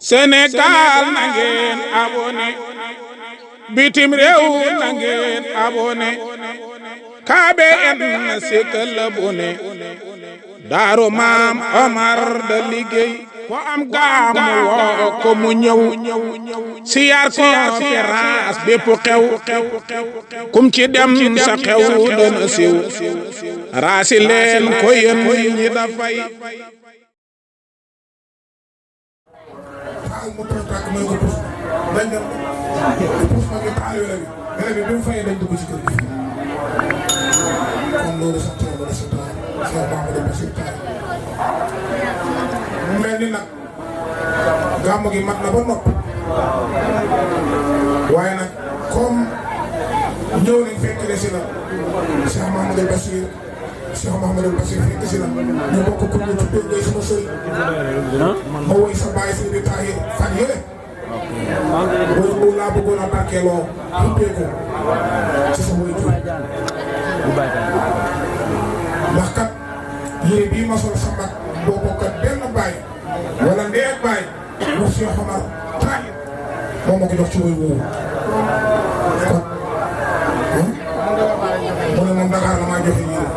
Sénégal na ngeen abonné bitim réew na ngeen abonné KBN sikkal abonné Darou Maam Oumar da liggéey ko am Gamou woo ko mu ñëw siyaar conférence bépp xew kum ci dem sa xew dana siiw raasi leen ko yéen ñi dafay mu toog mooy ko pousse dañ dem pousse ma ngi taal wala bi bi mu fayee dañ dugg ci kër gi kon loolu sant yàlla la sant Cheikh Mamadou Bassirou Taal mu mel ni nag gàmmu gi mat na ba nopp waaye nag comme ñëw nañ fekk de si la Cheikh Mamadou Bassirou Cheikh Mamadou Bassirou fekk si la ñu bokk ko ñu tuddee ngay sama sëriñ ma woy sa baay si di taay fan yële woy boobu laa bëggoon a barkeeloo xubbee ko ci sa woy jur ndax kat yére bii ma sol sa mag boo bokkat benn baay wala ndee ak baay mu Cheikh Omar taay moo ma ko jox ci woy woowu kon mu ne moom Dakar la maa joxe yére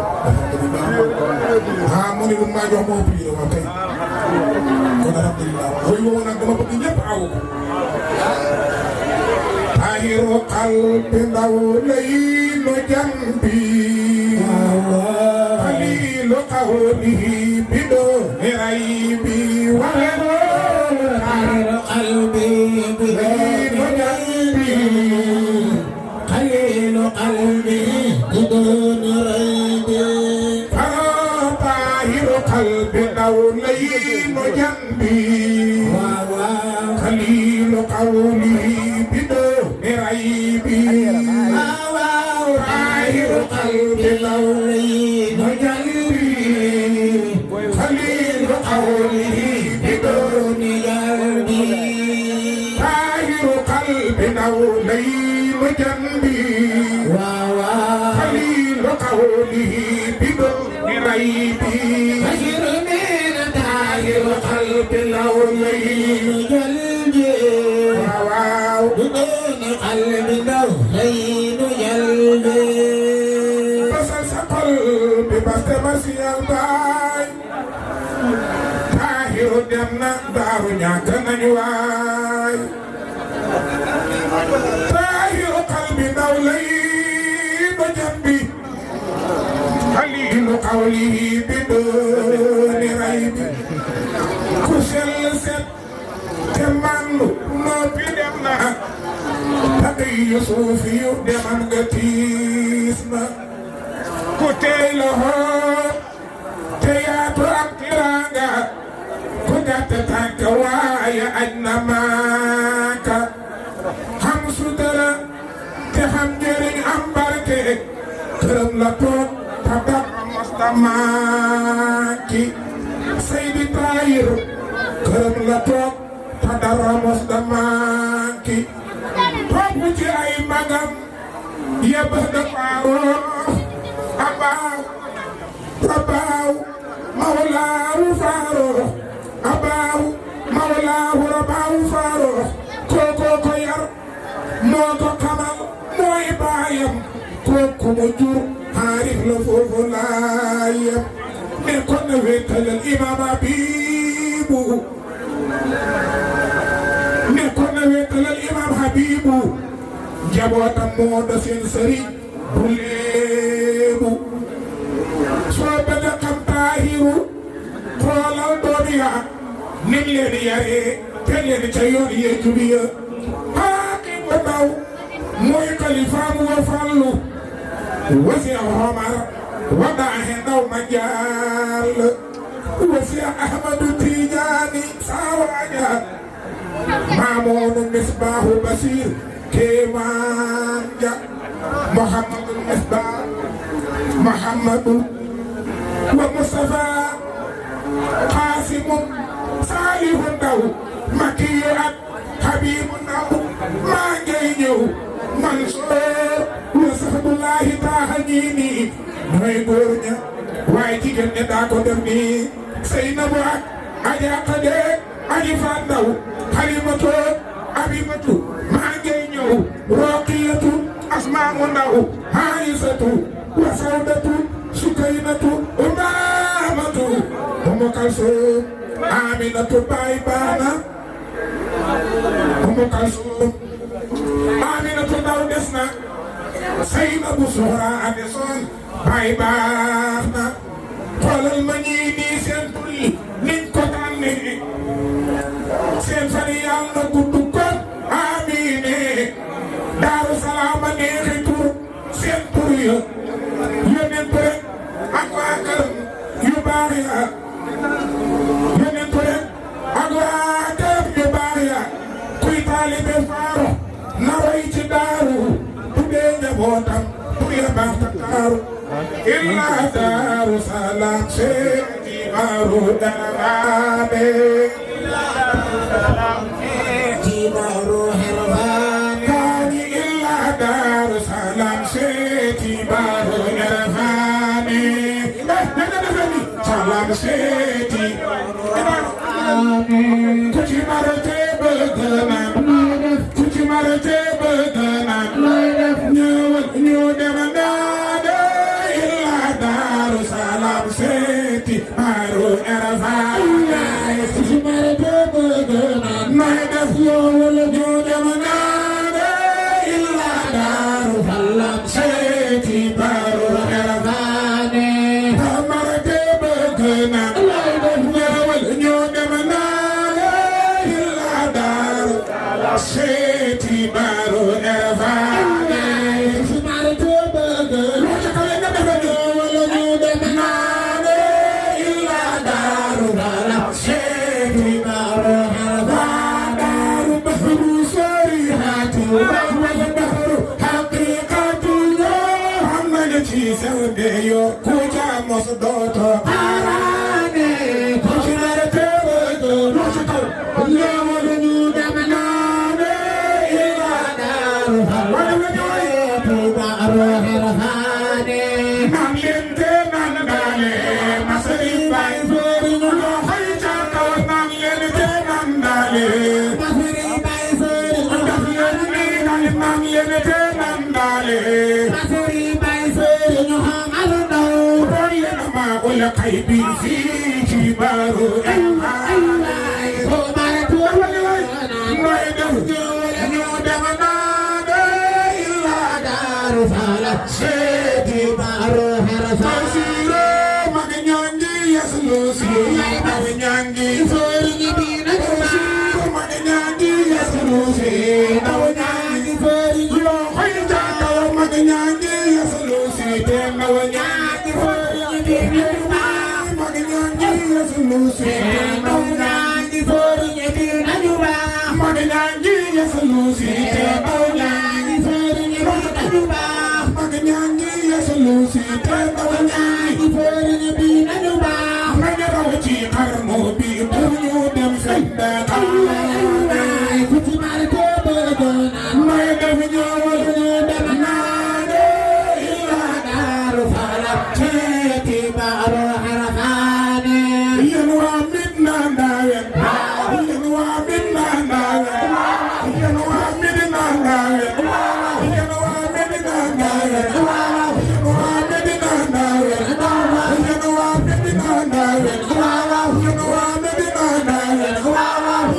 mu ne lu maa jox moo ëpp yére waaw kay kon alhamdulilah woy woowu nag dama bëgg ñëpp awu ko tahiru qalbi ndaw lay no jambi qalilu qawlihi bido raybi wala tahiru qalbi lay no jambi qalilu qalbi bido raybi tahiru qalbi ndaw lay no jambi qalilu qawlihi ريبي طاهر قلبي لولين جلبي خليل قوله بدون قلبي طاهر قلبي لولين جنبي خليل قوله بدون ريبي خير من طاهر قلبي لولين جلبي بدون قلب لولين يلبي بس قلب بس مسي الباي طاهر دمنا دارو ñàkk waay طاهر قلب لولين جنبي خليل قوله بدون ريب كسل set Kémane noppi dem na taqi suuf yu deman nga tiis na ku tey loxo te yaatu ak tiraanga ku gàtt tànk waaye aj na maaka xam sutura te xam njëriñ am barke këram la toog tabak mosta maaki Seydi Tahir këram la toog dara mos da manki topp ci ay magam yëpp da faaroo abaaw rabaaw mawlaawu faaroo abaaw mawlaawu rabaawu faaroo kookoo ko yar moo ko xamal mooy baayam kooku mu jur xaarif la foofu laayam ne kon na wéetalal imaam Habibu nekkoon na wéetalal imam Habibu njabootam moo da seen sëriñ bu léebu soo bëgg a xam Tahiru xoolal doom ya nim leen yaree te leen ca yoon yee jubiya Aqib Ndaw mooy xalifaam wa fallu wasi Omar wa daaxe Ndaw ma jàll wasi Ahmadu Tijaani saawaja Mamoonu Misbaahu Basiir Kémane ja Muhammadu Misbah Muhammadu wa Mustafa Qaasimu Saalihu Ndaw Makiyu ak Habibu Ndaw maa ngay ñëw Mansoor wa Sahbullahi taaxa ñii nii mooy góor ña waaye jigéen ña daa ko def nii Seynabu ak Aja Xade aji fa Ndaw Haïsatu Wasaudatu Sukainatu Umamatu Kalsum Aminatu Baye Bana Kalsum Aminatu Ndao des na Saynabu Sohra Adeson Baye Bana xoolal ma ñii nii seen tur yi niñ ko tànnee seen fan yi yàlla na gudd ko amiin Daaru Salaam a neexi tur seen tur ya yónneen ko rek ak waa këram yu baax ya yónneen ko rek ak waa këram yu baax ya kuy taalibe Faaro na roy ci Daaru tuddee njabootam tur ya baax ta taaru illa Daaru Salaam seeti baaru daraame illa Daaru Salaam seeti baaru herfaane illa Daaru Salaam seeti baaru herfaane Salam seeti ku ci marate bëgg naan ku ci marate bëgg naan ñëwal ñu dem ndaade illa Daaru Salaam seeti baaru herfaane ku ci marate bëgg naan may def ñëwal ñu dem ndaade illa Daaru Salaam seeti baaru herfaane seeti baaru herfaane si mara to bëgg lo ca kale nga defa wala ñu dem naane illa Daaru Salaam seeti baaru herfaane Daaru bahru sarihati wala bahru haqiqatu xam nañu ci sew de yo ku ca mos dooto araane ku ci mara to bëgg lo ca kale wala ñu dem Kaybi fi baaru ay ko mara to moy def ñu dem naade illa Daaru Salaam seeti baaru herfaane mag ñangi yaslu si mag ñangi Serigne bi na mag ñangi yaslu si ndaw ñangi Serigne yo xoy jaakaw mag ñangi yaslu si te ndaw ñangi Serigne bi Lucy, no nangi Serigne bi nañu baax mag ñangi yes Lucy no nangi Serigne bi nañu baax mag ñangi yes Lucy no nangi Serigne bi nañu baax mag raw ci xarnu bi bu ñu dem fenda ay ku ci mari ko bëgg may def ñëwal ñu dem naade illa Daaru Salaam seeti baaru herfaane yen waa Medina Ndawéne yen waa Medina Ndawéne yen waa Medina Ndawéne yen waa Medina Ndawéne yen waa Medina Ndawéne yen waa Medina Ndawéne yen waa Medina Ndawéne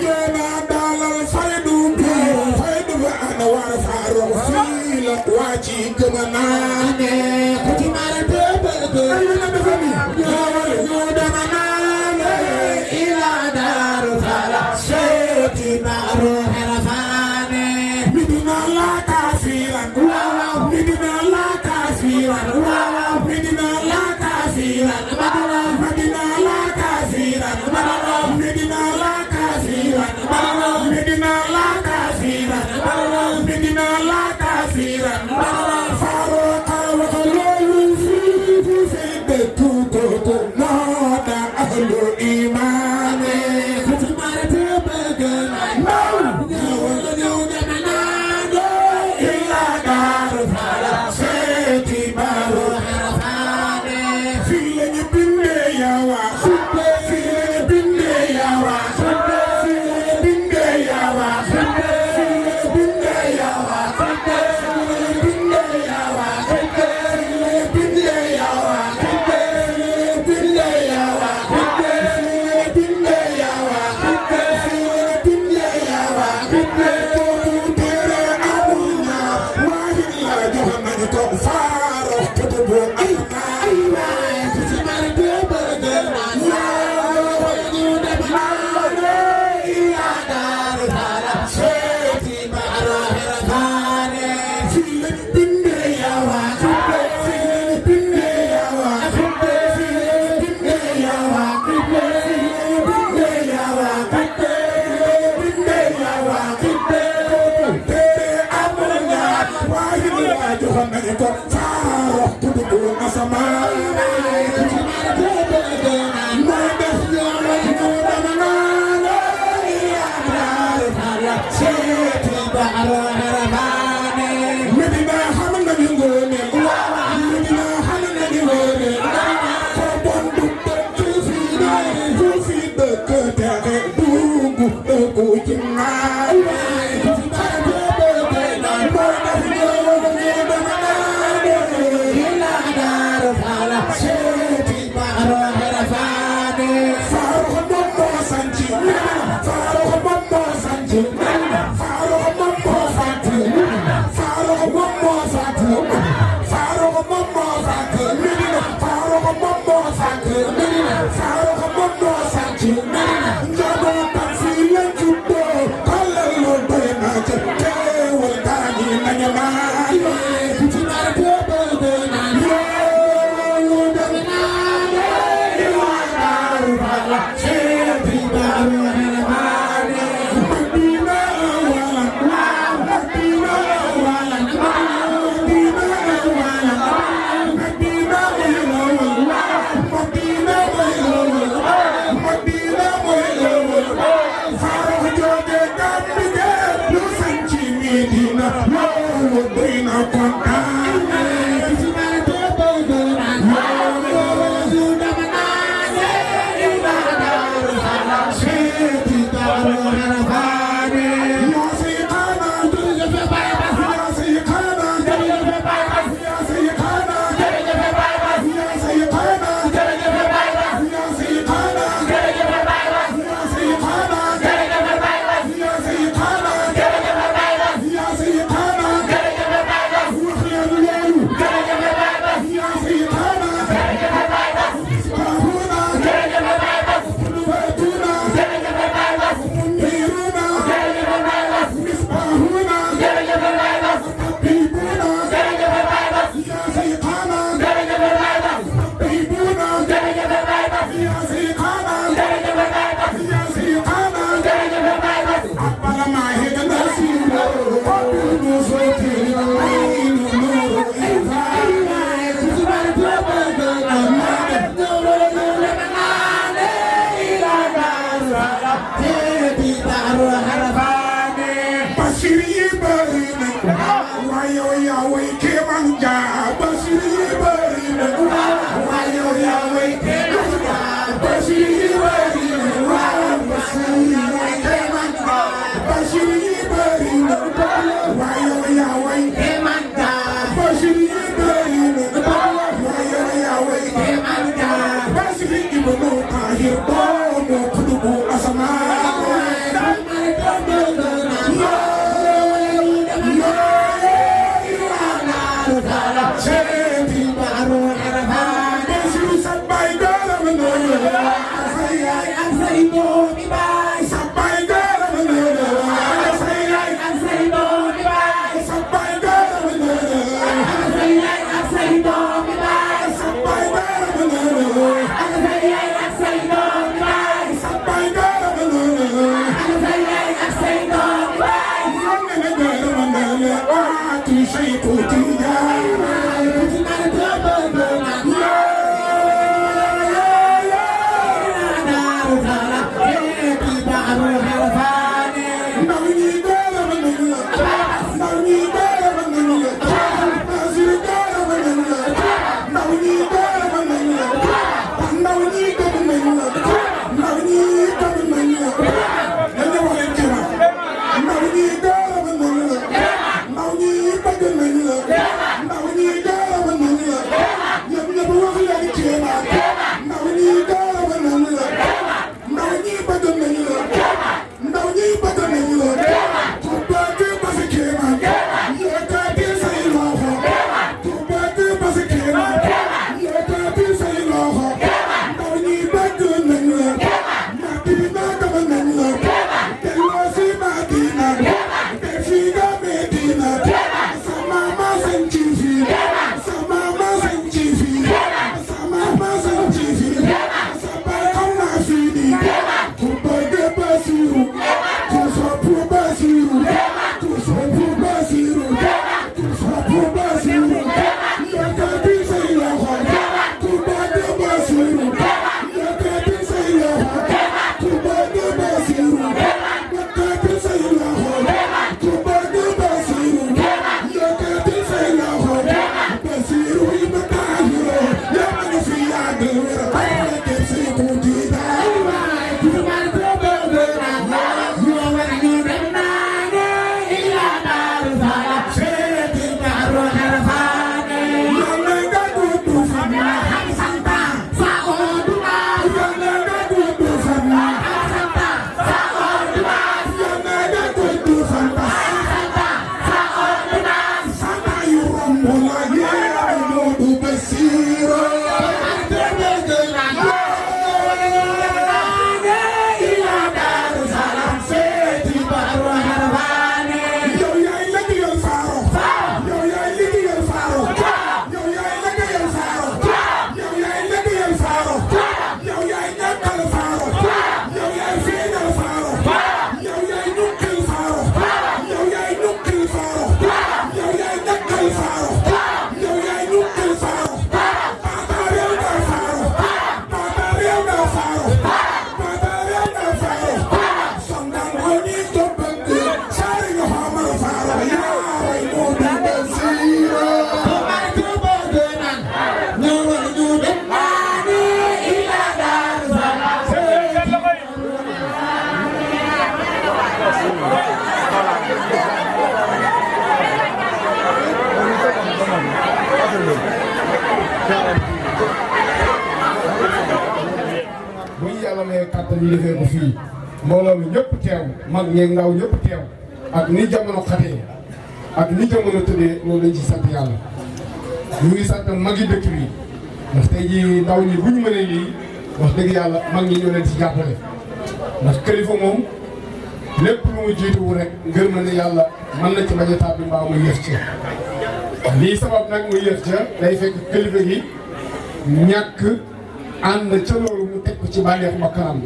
yena dalal faydu bi ana war FAROKH fii la waa ci gëm naane ku ci mara te bëgg ayuna dafa ni ñëwal ñu dem naane ila Daaru Salaam seeti baaru herfaane Medina la kafiran Medina la kafiran Medina la kafiran Medina la kafiran Medina la kafiran Medina la kafiran Medina la kafiran FAROKH wax loolu fii fi tuuto nooda ahlu imaane ku ci mara te bëgg ñëw dem naade illa Daaru Salaam seeti baaru herfaane fii la ñu bindee yaa wax fii la ñu bindee yaa wax fii la ñu bindee yaa wax fii la ñu bindee yaa wax fii la ñu bindee yaa wax Bye. ñu defee ko fii mbooloo mi ñëpp teew mag ñeeg ndaw ñëpp teew ak ni jamono xatee ak ni jamono tëddee loolu lañ ci sant yàlla. ñu ngi sant mag yi dëkk bi ndax tey jii ndaw ñi bu ñu mënee lii wax dëgg yàlla mag ñi ñoo leen ci jàppale ndax kilifa moom lépp lu mu jiituwu rek ngër na ne yàlla mën na ci bañ a tàbbi mbaa mu yéex ci lii sabab nag mu yéex ca day fekk kilifa gi ñàkk ànd ca loolu mu teg ko ci bànneexu bakkanam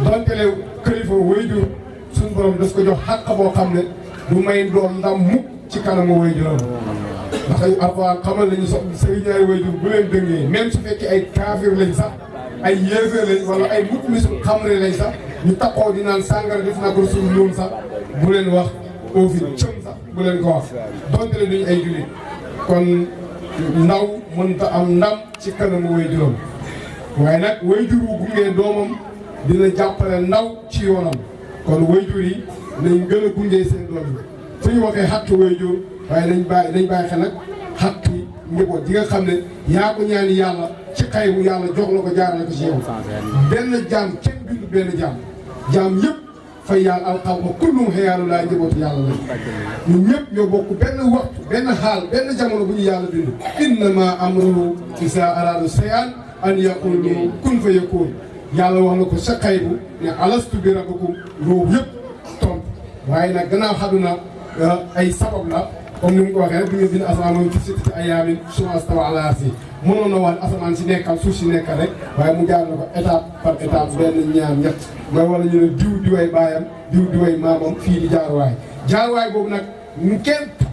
donte le kilifa waajur suñu borom daf ko jox xàq boo xam ne du may doom ndam mukk ci kanamu waajuram ndax ay Alxuraan xamal nañu sax sëriñ ñaari waajur bu leen dëngee même su fekkee ay kaafir lañ sax ay yéeféer lañ wala ay mukmisul xamre lañ sax ñu taxoo di naan sàngara def naa ko suñu ñoom sax bu leen wax au fi cëm sax bu leen ko wax donte le duñu ay jullit kon ndaw mënta am ndam ci kanamu waajuram waaye nag waajur wu gungee doomam dina jàppale ndaw ci yoonam kon waajur yi nañ gën a gungee seen doom yi fu ñu waxee xàq waajur waaye nañ bàyyi xel nag xàq njaboot yi nga xam ne yaa ko ñaani yàlla ci xaybu yàlla jox la ko jaarale ko ci yow benn jaam kenn bindu benn jaam yëpp fay yàlla alxalqa kullum xeyaalu laa njabootu yàlla la ñun ñëpp ñoo bokk benn waxtu benn xaal benn jamono bu ñu yàlla bind innama amruhu izaa araada shay'an an yaqula lahu kun fa yakun yàlla wax na ko sa xaybu ne alastu bi rabbikum loolu yëpp tontu waaye nag gannaaw xaduna ay sabab la comme ni mu ko waxee rek bi nga bind asamaan moom ci sittati ayyaamin summa stawaa alal arshi mënoon na wax asamaan si nekkal suuf si nekkal rek waaye mu jaar na ko étape par étape benn ñaar ñett mooy wala ñu ne diw di way baayam diw di way maamam fii di jaaruwaay boobu nag ñu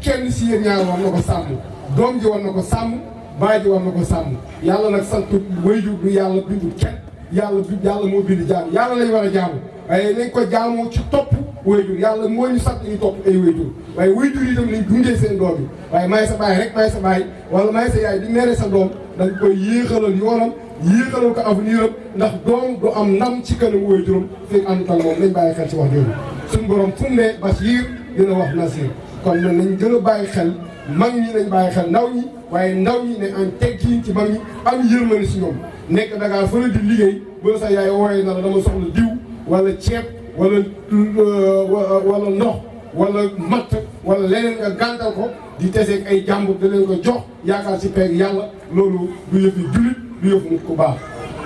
kenn si yéen ñaar war na ko sàmm doom ji war na ko sàmm baay ji war na ko sàmm yàlla nag sant waajur du yàlla bindu kenn yàlla moo bind jaam yàlla lañ war a jaamu waaye nañ ko jaamoo ci topp waajur yàlla moo ñu sant ñu topp ay waajur waaye waajur yi itam nañ dundee seen doom yi waaye may sa baay rek may sa baay wala may sa yaay di mere sa doom dañ koy yéexalal yoonam yéexalal ko avenir am ndax doom du am ndam ci kanam waajuram fekk àndut ak moom nañ bàyyi xel ci wax jooju suñu borom fu mu ne Basiir dina wax Nasiir kon nag nañ gën a bàyyi xel mag ñi nañ bàyyi xel ndaw ñi waaye ndaw ñi ne en teggin ci mag ñi am yërmande si ñoom nekk da ngaa fële di liggéey ba sa yaay wooyee na la dama soxla diw wala ceeb wala ndox wala matt wala leneen nga gàntal ko di teseeg ay jàmbur da leen ko jox yaakaar si peeg yàlla loolu du yëfi jullit du yëfu nit ku baax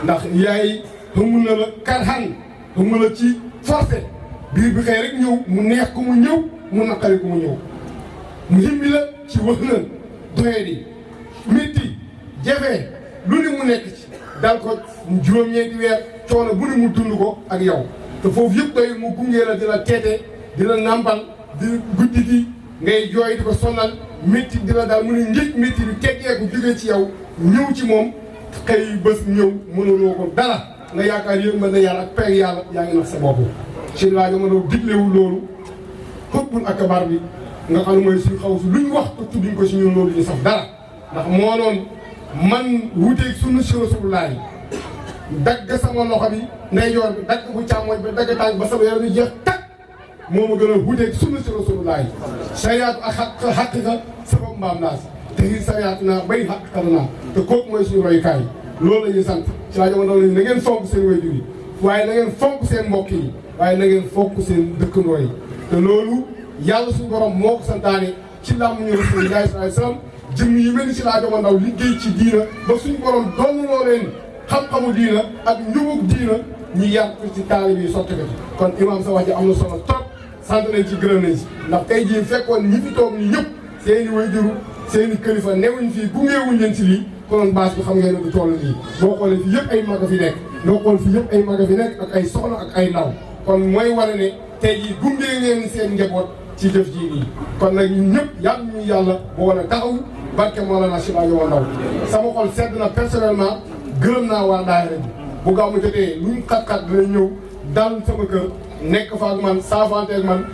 ndax yaay xamu na la karxan xamu la ci forcé biir bi xëy rek ñëw mu neex ko mu ñëw mu naqari ko mu ñëw mu himbi la ci wax na doye di métti jafe lu ni mu nekk ci dal ko juróom-ñeenti weer coono bu ni mu dund ko ak yow te foofu yëpp doy mu gungee la di la teete di la nàmpal di guddi gi ngay jooy di ko sonal métti di la daal mu ne njëkk métti bi teggeeku jógee ci yow ñëw ci moom xëy bés ñëw mënuloo ko dara nga yaakaar yëpp mën na yàlla ak peeg yàlla yaa ngi nax sa bopp ci laa ma doon diglewul loolu xutbul akabar bi nga xam ne mooy suñu xaw si luñ wax ko tudduñ ko si ñun loolu ñu sax dara ndax moo noon man wuteeg sunu si Rasulullah dagg sama loxo bi ndeyjoor bi dagg bu càmmooñ ba dagg tànk ba sama yaram bi jeex tàkk moo ma gën a wuteeg sunu si Rasulullah sariyaatu ak xaqiqa sabab mbaam naas te ngir sariyaatu naa bay xaqiqa naa te kooku mooy suñu royukaay loolu la ñuy sant ci laa jamono na ngeen fonk seen waajur yi waaye na ngeen fonk seen mbokk yi waaye na ngeen fonk seen dëkkandoo yi te loolu yàlla suñu borom moo ko santaane ci làmmiñu Rasulullah sallallahu alayhi wasallam jëm yi mel ni si laa jamono ndaw liggéey ci diina ba suñu borom doon loo leen xam-xamu diina ak njubug diina ñi yàq ci taalib yi sotti ko ci kon imam sa wax ji am na solo trop sant nañ ci gërëm nañ ci ndax tey jii fekkoon ñi fi toog ñi ñëpp seen i waajur seen i kilifa newuñ fii gungeewuñ leen ci lii konoon bâche bi xam ngeen ne du toll nii boo xoolee fii yëpp ay mag a fi nekk boo xool fii yëpp ay mag a fi nekk ak ay soxna ak ay ndaw kon mooy wane ne tey jii gungee ngeen seen njaboot ci jëf jii nii kon nag ñun ñëpp yàlla ñu yàlla boo wane taxaw barke Mawlana Cheikh Ibrahima Ndaw sama xol sedd na personnellement gërëm naa waa daayira bi bu gaaw ma jotee luñ xat-xat dina ñëw dal sama kër nekk fa ak man saafante ak man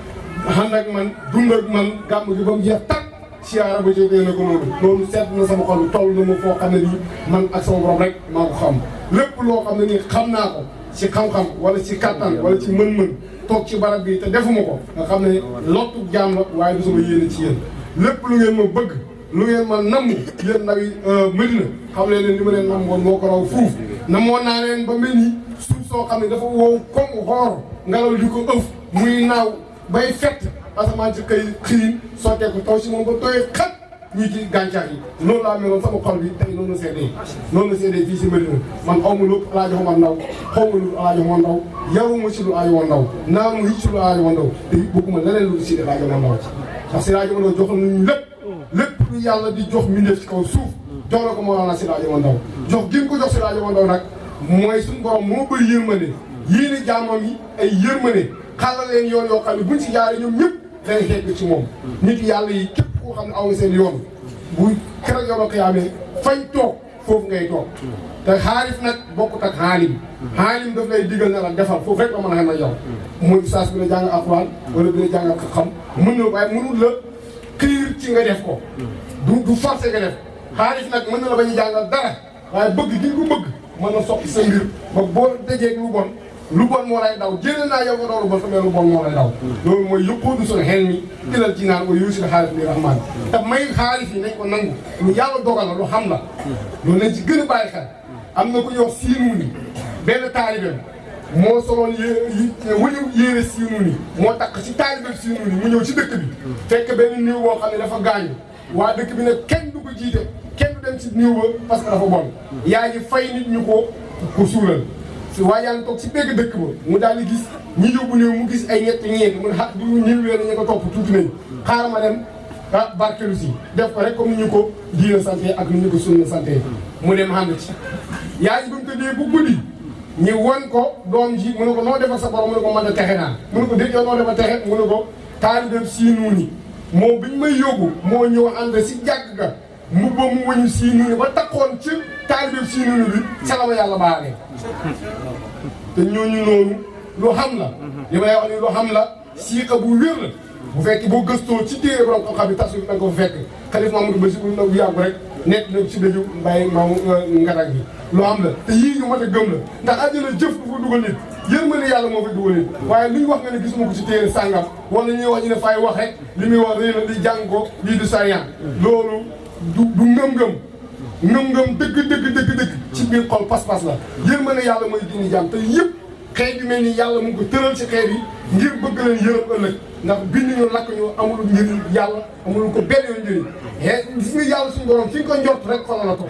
ànd ak man dund ak man gàmm gi ba mu jeex tàkk siyaara ba jotee na ko noonu loolu sedd na sama xol toll na ma foo xam ne nii man ak sama borom rek maa ko xam lépp loo xam ne nii xam naa ko ci xam-xam wala ci kattan wala ci mën-mën toog ci barab bi te defuma ko nga xam ne lottu jaam la waaye du sama yéene ci yéen lépp lu ngeen ma bëgg lu ngeen ma namm yéen ndawi Medina xam leen li ma leen nam woon moo ko raw fuuf namoon naa leen ba mel ni suuf soo xam ne dafa wow comme xoor ngelaw li ko ëf muy naaw bay fett asamaan si kay xiin sottee ko taw si moom ba tooy xat ñii ci gàncax yi noonu laa meloon sama xol bi tey noonu la seedee fii si Madina man xaw ma lu Alaaji Omar Ndaw xaw ma lu Alaaji Omar Ndaw yaruma si lu Alaaji Omar Ndaw naanu yi si lu Alaaji Omar Ndaw te bëgguma leneen lu si Alaaji Omar Ndaw ndax si Alaaji Omar Ndaw joxoon nañu lépp lu yàlla di jox mbindeef ci kaw suuf jox na ko Mawlana si Alaaji Omar Ndaw jox gi ko jox si Alaaji Omar Ndaw nag mooy suñu borom moo bëri yërmande yéene jaamam yi ay yërmande xàllal leen yoon yoo xam ne buñ si jaaree ñoom ñëpp day xeeg ci moom nit yàlla yi képp koo xam ne aw nga seen yoon bu keroog yow la ko yaamee fañ toog foofu ngay toog te xaarif nag bokkut ak xaalim daf lay digal na la defal foofu rek la mën a xam ak yow muy ustaas bi la jàng alxuraan wala bi la jàng xam mën na waaye mënul la xiir ci nga def ko du forcé nga def xaarif nag mën na la bañ a jàngal dara waaye bëgg gi nga ko bëgg mën na soppi sa mbir ba boo dajee lu bon moo lay daw jëlee naa yow nga daw lu bon lu bon moo lay daw loolu mooy yëppoodu suñu xel mi ilal ci naan ko yuusi xaalis bi rahmaan te may xaalis yi nañ ko nangu lu yàlla dogal la lu xam la loolu nañ ci gën a bàyyi xel am na ku ñuy wax siinu ni benn taalibeem moo soloon wëñu yéere siinu ni moo takk ci taalibeem siinu ni mu ñëw ci dëkk bi fekk benn néew boo xam ne dafa gaañu waa dëkk bi nag kenn du ko jiite kenn du dem ci néew ba parce que dafa bon yaa ngi fay nit ñu ko suulal waaye yaa ngi toog si bégg dëkk ba mu daal di gis ñi yóbbu néew mu gis ay ñeent mu ne xat bu ñëw weer ñu ko topp tuuti nañu xaaral ma dem barkelu si def ko rek comme ni ñu ko diina santé ak ni ñu ko sunna santé mu dem ànd ci yaa ngi bu mu tëddee bu guddi ñu won ko doom ji mu ne ko noo defal sa borom mu ne ko mën a texe naa mu ne ko dégg yow noo defa texe mu ne ko taalibeem siinuuni moo biñ may yóbbu moo ñëw ànd si jàgg ga mu ba mu wëñu siinuuni ba takkoon ci taalibeem siinuuni bi salama yàlla baale te ñooñu noonu lu xam la li may wax ni lu xam la siiqa bu wér la bu fekk boo gëstoo ci téere borom xam-xam bi tasu da nga ko fekk xalif Mamadou Bassirou Ndao bu yàggu rek nekk na si daju bàyyi maamu ngarak bi lu xam la te yii ñu mat a gëm la ndax àddina jëf du fa dugal nit yërmande yàlla moo fay dugal nit waaye li ñu wax nga ne gisuma ko ci téere sàngam wala ñuy wax ñu ne fay wax rek li muy wax rëy na li jàng ko lii du sariyan loolu du ngëm-ngëm dëgg ci biir xol pas-pas la yërmande yàlla mooy diini jàmm te yëpp xeet yu mel ni yàlla mu ngi ko tëral ci xeet yi ngir bëgg leen yërëm ëllëg ndax bind ñu lakk ñu amul njëriñ yàlla amul ko benn yoon njëriñ gis nga yàlla suñu borom fi ñu ko njort rek fa la ko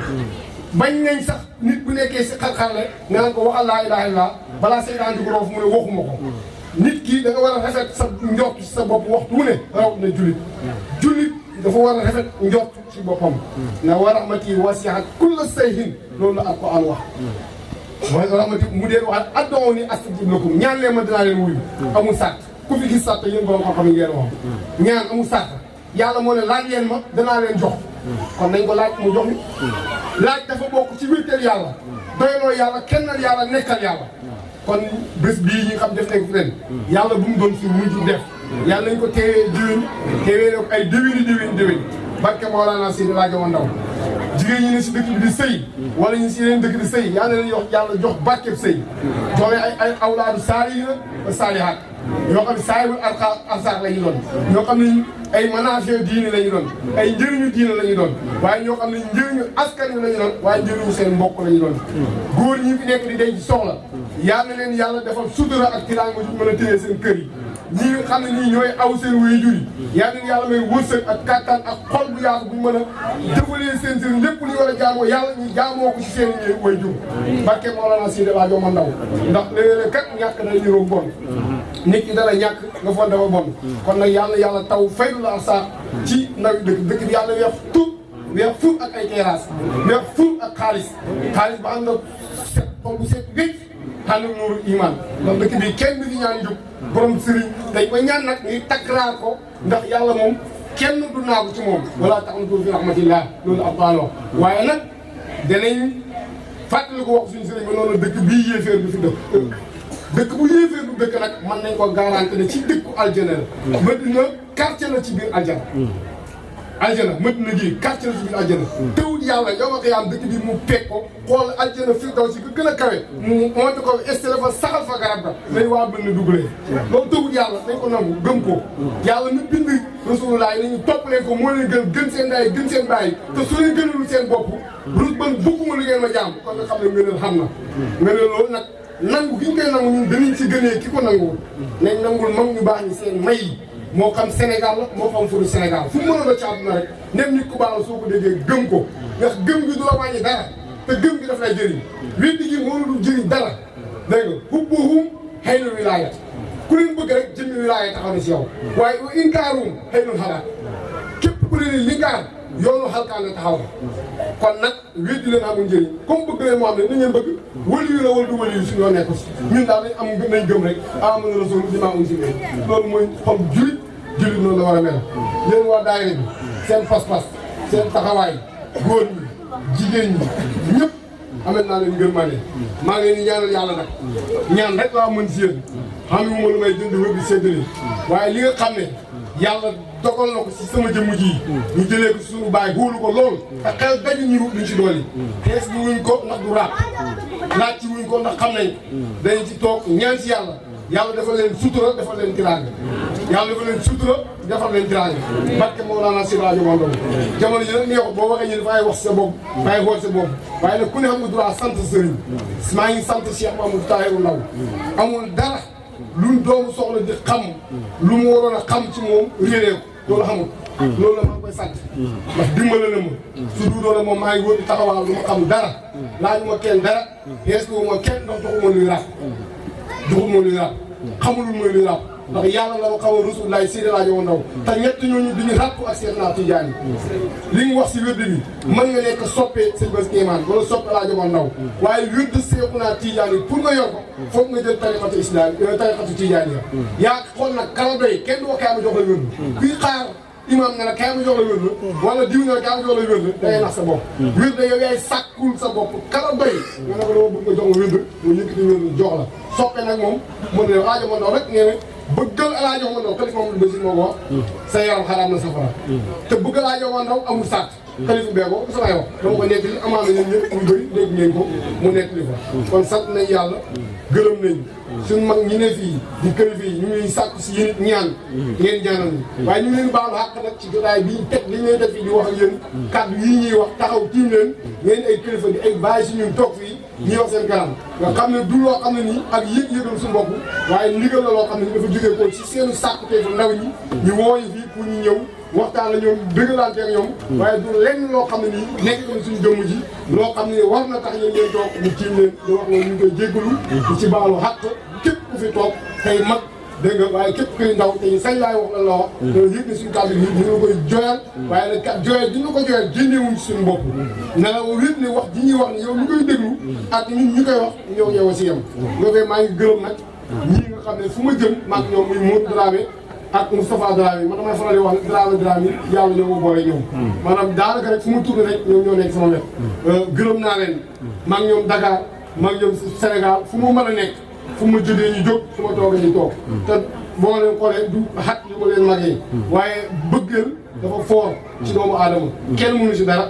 bañ nañ sax nit bu nekkee si xar-xarle nga naan ko waxal laa ilaaha illallaah balaa seytaan di ko roof mu ne waxuma ko nit ki da nga war a rafet sa njort ci sa bopp waxtu wu ne rawat na jullit dafa war a rafet njort ci boppam na wa rahmati wasi'at kulla shay'in loolu la Alxuraan wax mooy rahmati mu dee wax ad'uuni astajib lakum ñaan leen ma dinaa leen wuyu amul sàtt ku fi gis sàtt yéen borom xam-xam yi ngeen wax ñaan amul sàtt yàlla moo ne laaj leen ma danaa leen jox kon nañ ko laaj mu jox ni laaj dafa bokk ci wéetal yàlla doyloo yàlla kennal yàlla nekkal yàlla kon bés bii ñi xam def nañ ko ren yàlla bu mu doon suñu mujj def yàlla nañ ko teewee ko ay déwéni barke Mawlana Seydi Alaaji Omar Ndaw jigéen ñi ne si dëkk bi di sëy wala ñu si yeneen dëkk di sëy yàlla leen yàlla jox barkeb sëy joxe ay awlaadu saalihiina wa saalihaat ñoo xam ne saahibul arsaaq la ñu doon ñoo xam ne ay manaafi'u diine la ñu doon ay njëriñu diine la ñu doon waaye ñoo xam ne njëriñu askan wi la ñu doon waaye njëriñu seen mbokk la ñu doon góor ñi fi nekk di denc soxla yal na leen yàlla defal sutura ak tiraanga ju mën a téye seen kër yi ñi nga xam ne nii ñooy aw seen waajur yi yal na yàlla may wërsëg ak kattan ak xol bu yaatu bu ñu mën a jëfalee seen lépp lu ñu war a jaamoo yàlla ñu jaamoo ko ci seen waajur barke Mawlana Seydi Alaaji Omar Ndaw ndax léeg-léeg kat ñàkk day niroog bon nit ki dara ñàkk nga foog dafa bon kon nag yàlla taw faydu la sax ci ndaw dëkk bi yàlla weex ful ak ay terrasse weex ful ak xaalis ba ànd ak set xol bu set wécc ànd ak nuuru iman ndax dëkk bi kenn du ñaan jóg borom sëriñ dañ ko ñaan nag ñuy takraar ko ndax yàlla moom kenn du naagu ci moom wala taqnatu fi rahmatillah loolu alquran waaye nag danañ fàttali ko wax suñu sëriñ ba noonu dëkk bii yéeféer du fi dëkk bu yéeféer du dëkk nag mën nañ ko garanti ne ci dëkku aljana la Madina quartier la ci biir aljana Madina gi quartier la ci biir aljana teewul yàlla yow ma ko yaam dëkk bi mu peeg ko xool aljana firdawsi ko gën a kawe mu monte ko installé fa saxal fa garab ga lañ waa bënn dugalee loolu teewul yàlla dañ ko nangu gëm ko yàlla mi bind rasulullah yi nañu topp leen ko moo leen gën seen ndaay gën seen bàyyi te su leen gënalul seen bopp lu man bëgguma lu ngeen ma jaam kon nga xam ne ngëneel xam na ngëneel loolu nag nangu gi ñu koy nangu ñun danañ ci gënee ki ko nanguwul nañ nangul mag ñu baax ñi seen may yi moo xam Sénégal la moo xam furu Sénégal fu mu mën a doon ci àdduna rek nem nit ku baax la soo ko déggee gëm ko ndax gëm gi du la wàññi dara te gëm gi daf lay jëriñ weddi gi moo la du jëriñ dara dégg nga hubbuhum haynul wilaayat ku leen bëgg rek jëmmi wilaaya taxaw na si yow waaye wa inkaaruhum haynul xalaat képp ku leen linkaar yoonu xalkaan la taxaw na kon nag weddi leen amul njëriñ comme bëgg leen moo xam ne ni ngeen bëgg waliyu la wala du waliyu suñu yoon nekku si ñun daal nañ gëm rek amana rasul limaa unzila loolu mooy xam julit noonu la war a mel yéen waa daayira bi seen pas-pas seen taxawaay góor ñi jigéen ñi ñëpp amet naa leen ngërmande maa ngi leen di ñaanal yàlla nag ñaan rek laa mën si yéen xam nga lu may jënd wér di séddale waaye li nga xam ne yàlla dogal na ko si sama jëmm ji ñu jëlee ko si suñu baay góolu ko lool te xel daju ñu luñ si dool yi xees bi wuñ ko ndax du raat laaj ci wuñ ko ndax xam nañ dañ ci toog ñaan si yàlla dafa leen sutura dafa leen tiraanga yàlla dafa leen sutura dafa leen tiraanga barke Mawlana si rajo Ndao jamono ji nag neexut boo waxee ñu dafay wax sa bopp dafay xool sa bopp waaye nag ku ne xam nga droit sant Serigne maa ngi sant Cheikh Mamadou Tahirou Ndao amul dara luñ doomu soxla di xam lu mu waroon a xam ci moom réeree ko loolu xamul loolu la maa ngi koy sant ndax dimbale na ma su du doon moom maa ngi wër di taxawal lu ma xam dara laaju ma kenn dara est-ce que ma kenn ndax joxuma luy ràpp joxuma luy ràpp xamul mooy luy ràpp ndax yàlla la ma xamal Rasulullah Seydi El Hadji Ndao te ñett ñooñu duñu ràpp ak seen naa Tidiane li mu wax si wérd bi mën nga nekk soppee sëñ Bass Kémane wala soppe El Hadji Ndao waaye wérd seeku naa Tidiane pour nga yor ko foog nga jël tarixatu islam tarixatu Tidiane yaa xool nag kala doy kenn du ko kaay ma jox la wérd kuy xaar imam ne la kaay ma jox la wérd wala diw ne la kaay ma jox la wérd dangay nax sa bopp wérd yow yaay sàkkul sa bopp kala doy nga ne ko dama bëgg nga jox ma wérd mu yëkkati wérd jox la soppe nag moom mën ne El Hadji Ndao rek nee na bëggal El Hadji Ndao xalifa Mamadou Bassirou moo ko wax sa yaram xaraam na safara te bëgg El Hadji Ndao amul sàtt xalifa bee ko samay wax dama ko nettali amaana ñun ñëpp ñu bëri dégg ngeen ko mu nettali fa kon sant nañ yàlla gërëm nañ suñu mag ñi ne fii di kilifa yi ñu ngi sàkku si yéen ñaan ngeen ñaanal ñu waaye ñu ngi leen baalu xàq nag ci jotaay bi teg li ñuy def fii di wax ak yéen kàddu yi ñuy wax taxaw tiim leen ngeen ay kilifa di ay bàyyi si ñun toog fii ñuy wax seen kanam nga xam ne du loo xam ne nii ak yëg-yëgal suñu bopp waaye ndigal la loo xam ne dafa jógee ko ci seenu sàkku tey fu ndaw ñi ñu woo ñu fii pour ñu ñëw waxtaan la ñoom dëggalante ak ñoom waaye du lenn loo xam ne nii nekk na suñu jëmm ji loo xam ne war na tax yéen ngeen toog ñu tiim leen di wax loolu ñu ngi koy jéggalu di ci baalu xàq képp ku fi toog tey mag dégg nga waaye képp kuy ndaw tey sañ laay wax la wax loolu yëg na suñu kàddu gi dina koy joyal waaye nag kat joyal dina ko joyal génnewuñ suñu bopp ne la wét ne wax ji ñuy wax ne yow ñu koy déglu ak ñun ñu koy wax ñoo ñëw si yem loolu maa ngi gërëm nag ñii nga xam ne fu ma jëm maag ñoom muy Modou Dramé ak Moustapha Dramé man damay faral di wax Dramé yàlla ñoo ma boole ñoom maanaam daanaka rek fu ma tourné rek ñoom ñoo nekk sama wet gërëm naa leen maag ñoom Dakar maag ñoom Sénégal fu mu mën a nekk fu ma jógee ñu jóg fu ma toogee ñu toog te boo leen xoolee du xat li ko leen magee waaye bëggeel dafa foor ci doomu aadama kenn mënu si dara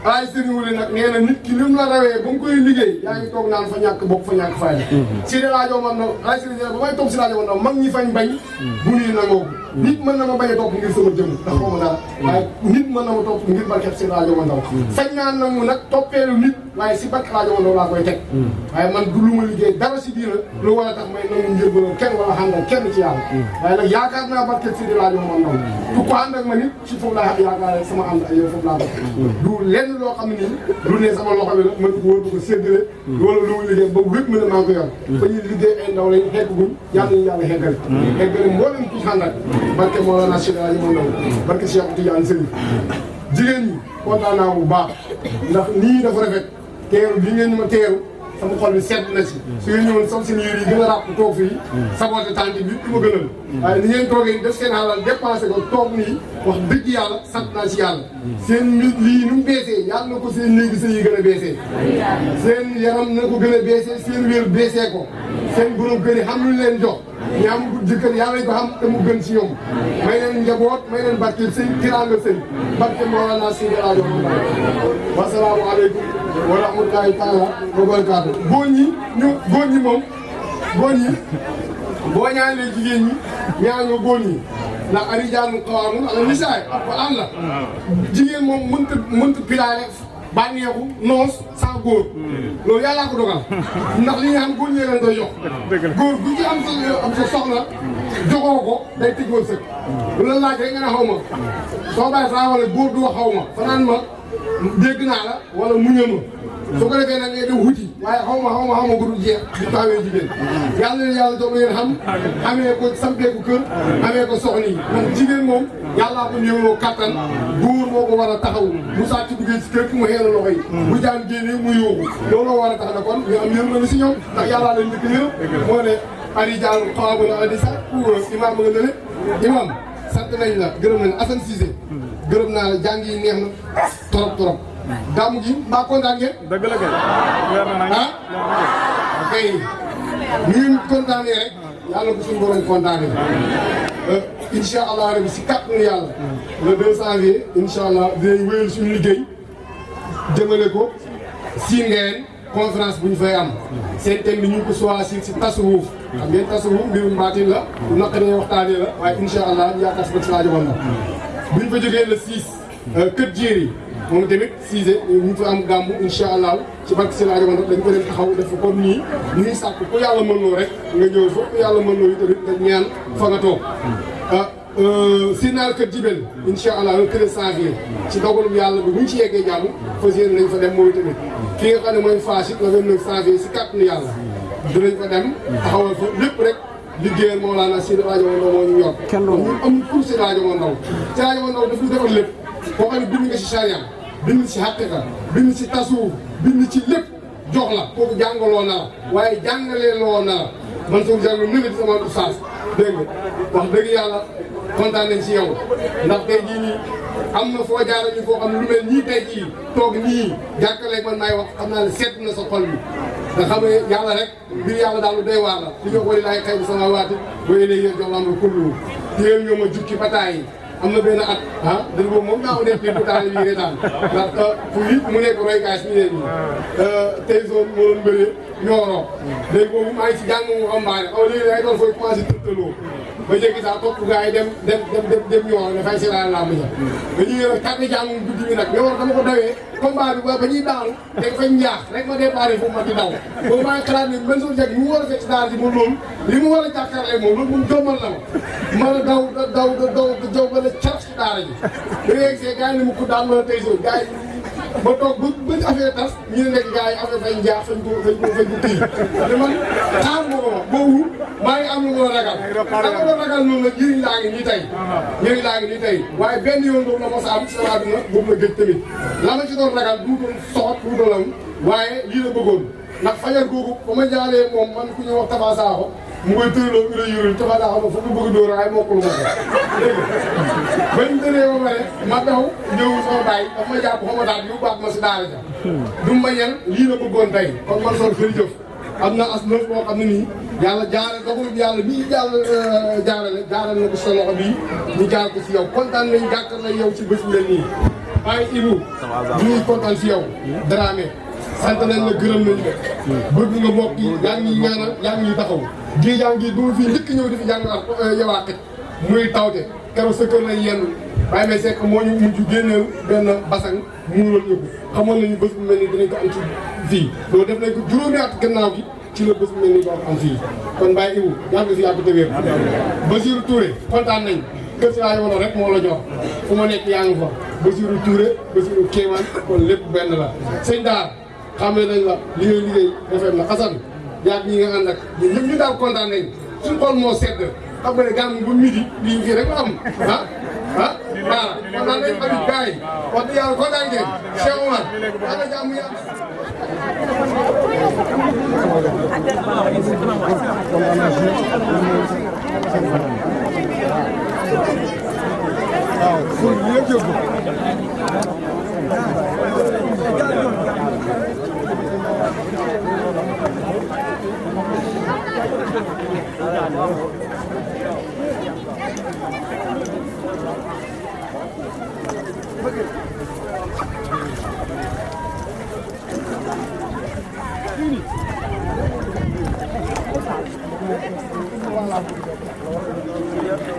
alaay Serigne Wuli nag nee na nit ki li mu la rawee ba mu koy liggéey yaa ngi toog naan fa ñàkk bopp fa ñàkk fayda si de rajo man na alaay Serigne ba may toog si rajo man na mag ñi fañ bañ bu ñuy nangoo nit mën na ma bañ a topp ngir sama jëm ndax xaw ma dara waaye nit mën na ma topp ngir barkeb si rajo man ndaw sañ naa nangu nag toppeelu nit waaye si barke rajo man ndaw laa koy teg waaye man du lu ma liggéey dara si diina lu war a tax may nangu njëbbaloo kenn wala àndal kenn ci yàlla waaye nag yaakaar naa barkeb si di rajo man ndaw du ko ànd ak ma nit si foofu laa yaakaar sama ànd ak yow foofu laa bokk du lenn loo xam ne nii lu ne sama loxo bi la mën ko wër ko séddale wala lu mu liggéey ba wépp mën a maa ko yor fa ñuy liggéey ay ndaw lañ xegg guñ yàlla ñu yàlla xeggale xeggale mboolem ku àndal barke Mawlana Cheikh El Hadji Ndao barke Cheikh Tidiane Serigne jigéen ñi kontaan naa bu baax ndax nii dafa rafet teeru bi ngeen ñu ma teeru sama xol bi sedd na si su ngeen ñëwoon sol seen yére yi gën a ràpp toog fii saboté tànk bi du ma gënal waaye ni ngeen toogee def seen alal dépensé ko toog nii wax dëgg yàlla sant naa si yàlla seen lii nu mu beesee yàlla na ko seen néegi sëy yi gën a beesee seen yaram na ko gën a beesee seen wér beesee ko seen borom kër yi xam lu leen jox ñi am jëkkër yàlla ko xam te mu gën si ñoom may leen njaboot may leen barkeel sëy tiraanga sëy barke Mawlana Seydi El Hadji Ndao wasalaamu aleykum wa rahmatulahi taala wa barakaatu góor ñi moom boo ñaanee jigéen ñi ñaanoo góor ñi ndax arijaanu qawwaamuuna ala nisaa alquran la jigéen moom mënta pilaare bànneexu noos sans góor loolu yàllaa ko dogal ndax li nga xam góor ñee leen koy jox góor bu ci am sa soxna joxoo ko day tëj woon sëkk bu la laaj rek nga ne xaw ma soo bàyyi saa wala góor du wax xaw ma fanaan ma dégg naa la wala muñal ma su ko defee nag ngay dem wuti waaye xaw ma ko du jeex di taawee jigéen yàlla na yàlla doog ngeen xam amee ko sampee ko kër amee ko soxna yi man jigéen moom yàllaa ko néewloo kattan góor moo ko war a taxaw mu sàcc duggee ci kër ki mu xeelu loxo yi bu jaan génnee mu yóoxu looloo war a tax na kon ñu am yërmande si ñoom ndax yàllaa leen njëkk yërëm moo ne ari jaan xawabana adi sax pour imam nga ne imam sant nañ la gërëm nañ Assane Cissé gërëm naa la jàng yi neex na trop Gamou gi mbaa kontaan ngeen. dëgg la kay. leer na nag kay ñu kontaanee rek yàlla ko suñu borom kontaanee. incha allah rabi si kàttanu yàlla. le 2 janvier incha allah dinañ wéyal suñu liggéey jëmale ko si ngeen conférence bu ñu fay am. seen thème bi ñu ngi ko choisir si tasawuf. xam ngeen tasawuf mbirum baatin la. bu naqaree waxtaanee la waaye incha allah ñu yaakaar si bët si rajo Banda. bu ñu fa jógee le 6 kër Jéeri. moom tamit Cissé ñu fa am gàmmu incha allah ci barke si rajo Banda dañ ko dem taxaw def ko comme nii ñu ngi sàkk ku yàlla mën loo rek nga ñëw fa ku yàlla mën loo tamit nga ñaan fa nga toog. si naar kër Jibel incha allah le 13 janvier ci dogalum yàlla bi bu ñu ci yeggee jàmm fas yéene nañ fa dem moom tamit ki nga xam ne mooy Fass it le 29 janvier si kàttanu yàlla dinañ fa dem taxawal fa lépp rek liggéeyal Mawlana si rajo Ndao moo ñu yor. kenn doon ñun amul pour si rajo Ndao si rajo Ndao daf ñu defal lépp boo xam ne bind nga si charia bind si xaqiqa bind si tasawuf bind ci lépp jox la kooku jàngaloo na la waaye jàngalee loo na la man soo jàng nële di sama oustaz dégg nga wax dëgg yàlla kontaan nañ si yow ndax tey jii nii am na foo jaara ñu foo xam ne lu mel nii tey jii toog nii jàkkaleeg man maay wax xam naa ne seet na sa xol bi nga xam ne yàlla rek mbir yàlla daal lu doy waar la li nga ko laay xëy bi sama waati booy léegi yéen jox la am kullu téel ñoo ma jukki bataay yi am na benn at dëgg boobu moom daaw def bu taal yi reetaan ndax fuy mu nekk roykaay si ñu leen nii tey zone moo doon bëree ñooroo léegi boobu maa ngi si jàng mu xambaane xaw léegi ay doon fooy commencé tëttaloo ba jékki sax topp gars yi dem ñooro dafay seetaan làmb ja dañuy yor kàddu jàng guddi bi nag ñooro dama ko dawee combat bi ba ñuy daanu dañ fañ njaax rek ma déparé foofu ma di daw boobu maa ngi xalaat ne benn suñu jeg mu war a fekk si daal di ma loolu li mu war a jàkkaarloo moom loolu moom jommal na ma a daw ba la car si daara ji da ngay gisee gars yi ne mu ko daan mën a tey soo gars yi ba toog ba affaire tas ñu ne nekk gars yi affaire fay njaax fañ ko kii te man xaar moo ko ma boobu maa ngi am lu ma ragal dama doon ragal noonu la njëriñ laa ngi nii tey waaye benn yoon boobu la mos a am sama àdduna boobu la gëj tamit la ma ci doon ragal duutoon soxot duutoon waaye lii la bëggoon ndax fajar googu ba ma jaalee moom man ku ñuy wax Tafa Sakho mu koy tëraloo ura yurul Tafa Sakho ma foog nga bëgg dóor waaye mokkul ma ko dégg nga bañ tëree ba pare ma daw ñëw sama bàyyi dafa ma jàpp xama daal yu baax ma si daara ja du ma ñel lii la bëggoon tey kon man sol jërëjëf am na as neuf boo xam ne nii yàlla jaarale dogalub yàlla bii jaarale na ko sa loxo bii ñu jaar ko si yow kontaan nañ gàttal na yow ci bés bu mel nii waaye Ibou ñu ngi kontaan si yow Dramé sant nañ la gërëm nañ la bëgg nga mbokk yi yaa ngi ñaanal yaa ngi taxaw géejaan gi bu ma fii njëkk ñëw di fi jàng yowaat muy tawte keroog sa kër lañ yenn Baye May Seck moo ñu mujj génneel benn basang muural ñu ko xamoon nañu bés bu mel ni dinañ ko am ci fii loolu def nañ ko juróomi at gannaaw gi ci la bés bu mel ni doo am fii kon Baye Ibou yàgg si yàgg te wér Bassirou Touré kontaan nañ kër si rajo Ndao rek moo la jox fu ma nekk yaa ngi fa Bassirou Touré Bassirou Kémane kon lépp benn la sëñ Daar xamee nañ la li ngay liggéey rafet na Assane yaag ñi nga ànd ak ñun ñëpp ñu daal kontaan nañ suñu xol moo sedd xam nga ne gàmm bu midi lii fii rek la am voilà kontaan nañ tamit gars yi wax dëgg yàlla kontaan ngeen Cheikh Oumar ana jàmm yàlla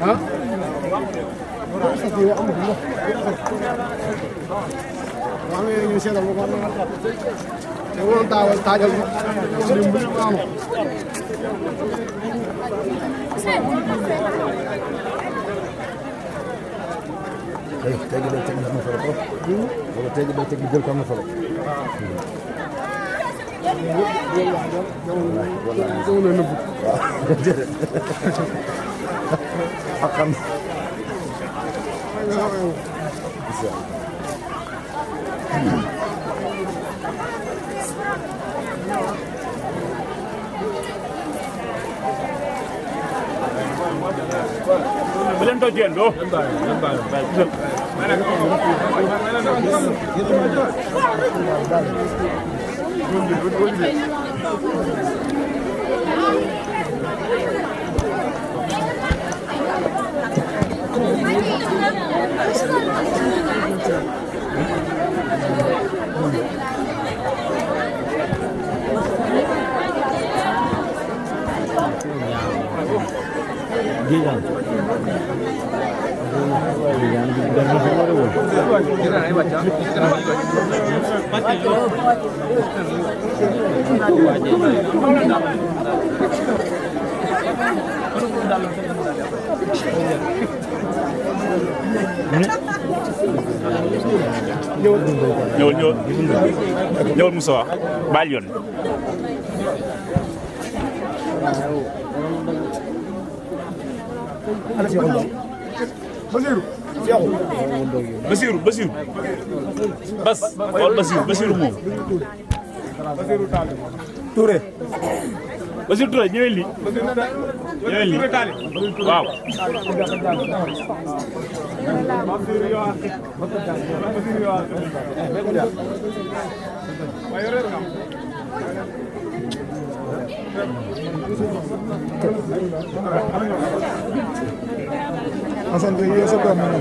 ah Belum tahu jen doh. Ñëwal Moussa baal yoon Bassirou Bas wala Bassirou moom Touré Bassirou Touré ñëwel li waaw Asan de yo sa ko man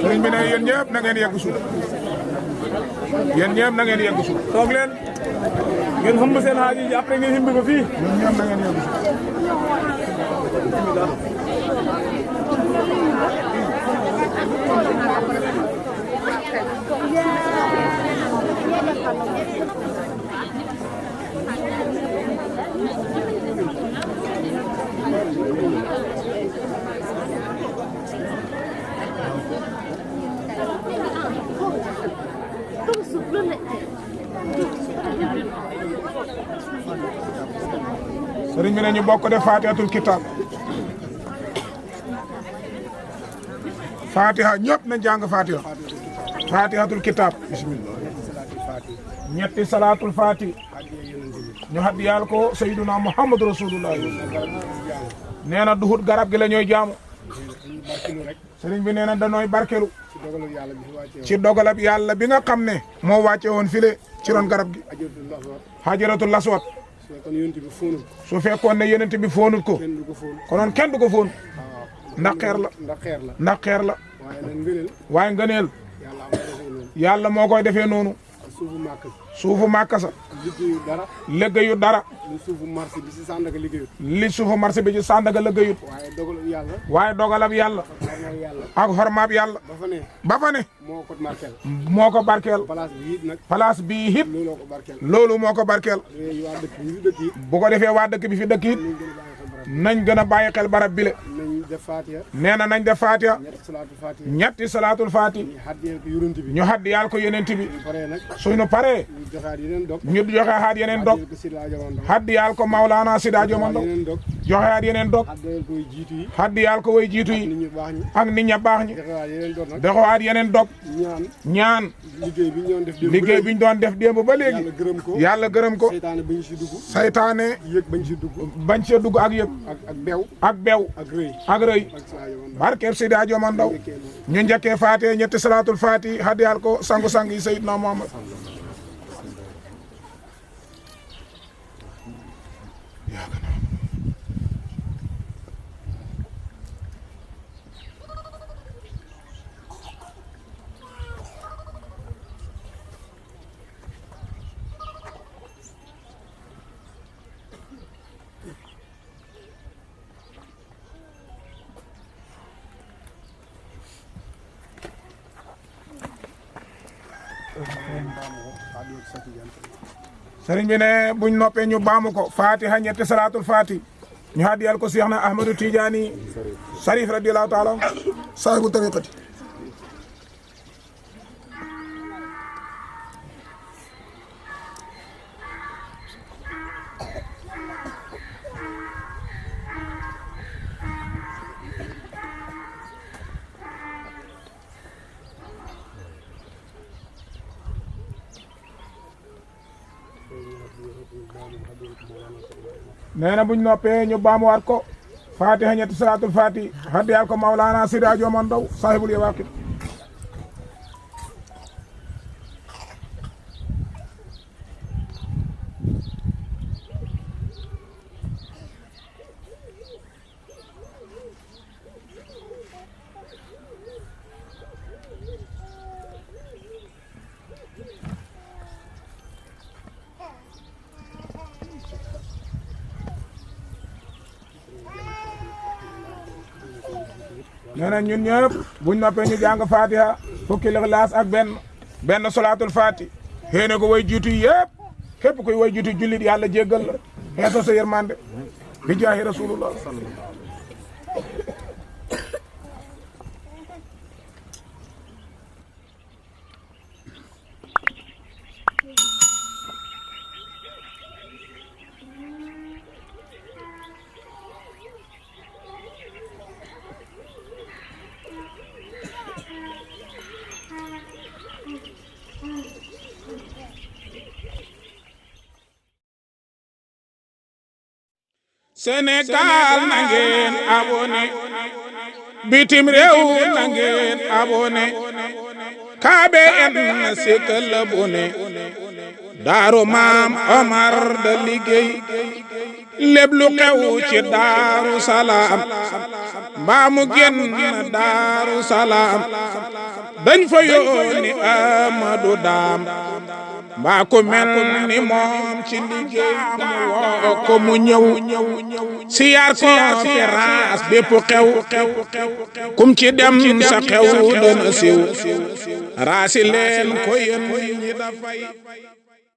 Serigne bi ne yéen ñëpp na ngeen yegg suuf yéen ñëpp na ngeen yegg suuf toog leen ngeen xam seen haaji yi après ngeen himbi ko fii yéen ñëpp na ngeen yegg suuf Serigne bi ne ñu bokk def Fatihatul Kitab Fatiha ñëpp na jàng Fatiha Fatihatul Kitab bismillah ñetti salatul Fati ñu haddiyal ko Sayyiduna Muhammad Rasulullah nee na duhut garab gi la ñooy jaamu Serigne bi nee na danooy barkelu ci dogalab yàlla bi nga xam ne moo wàcce woon file ci ron garab gi Hajaratul Aswad su fekkoon ne yonent bi foonut ko konoon kenn du ko foon ndax xeer la waaye ngëneel yàlla moo koy defee noonu suufu màkka sa liggéeyu dara li suufu marché bi ci Sandaga liggéeyut waaye dogalab yàlla ak xormaab yàlla ba fa ne moo ko barkeel place bi it loolu moo ko barkeel bu ko defee waa dëkk bi fi dëkk it nañ gën a bàyyi xel barab bile nee na nañ def Fatiha ñetti salaatul Fati ñu haddiyal ko yonent bi suñu paree ñu joxeaat yeneen dog haddiyal ko Maulana Sida Jomando joxeaat yeneen dog haddiyal ko way jiitu yi ak nit ña baax ñi joxeaat yeneen dog ñaan liggéey bi ñu doon def démb ba léegi yàlla gërëm ko saytaane bañ ci dugg ak yëg ak bew ak rëy barkeeb Sida Jomando ñu njëkkee Fatiha ñetti salaatul Fati haddiyal ko sangu-sang yi Sayyidna Muhammad Serigne bi ne buñ noppee ñu baamu ko Fatiha ñetti salaatul Fati ñu hadiyal ko Cheikh na Ahmadou Tidiane Sarif radiyallahu taala saahibu tariqati nee na buñ noppee ñu baamuwaat ko Fatiha ñetti salaatul Fati hadiyal ko Mawlana Seydi Oumar Ndaw sahibul yawaqit nee na ñun ñëpp buñ noppee ñu jàng Fatiha fukki Ixlaas ak benn salaatul Fati xéene ko way jiitu yëpp képp koy way jiitu jullit yàlla jéggal la xeeso sa yërmande bi jaahi rasulullah Sénégal na ngeen abonné bitim réew na ngeen abonné KBN sikkal abonné Darou Maam Oumar da liggéey lépp lu xew ci Darou Salam mbaa mu génn Darou Salam dañ fa yónni Amadou Dam mbaa ku mel ni moom ci liggéey mu woo ko mu ñëw siyaar conférence bépp xew kum ci dem sa xew dana siiw raasi leen ko yéen ñi dafay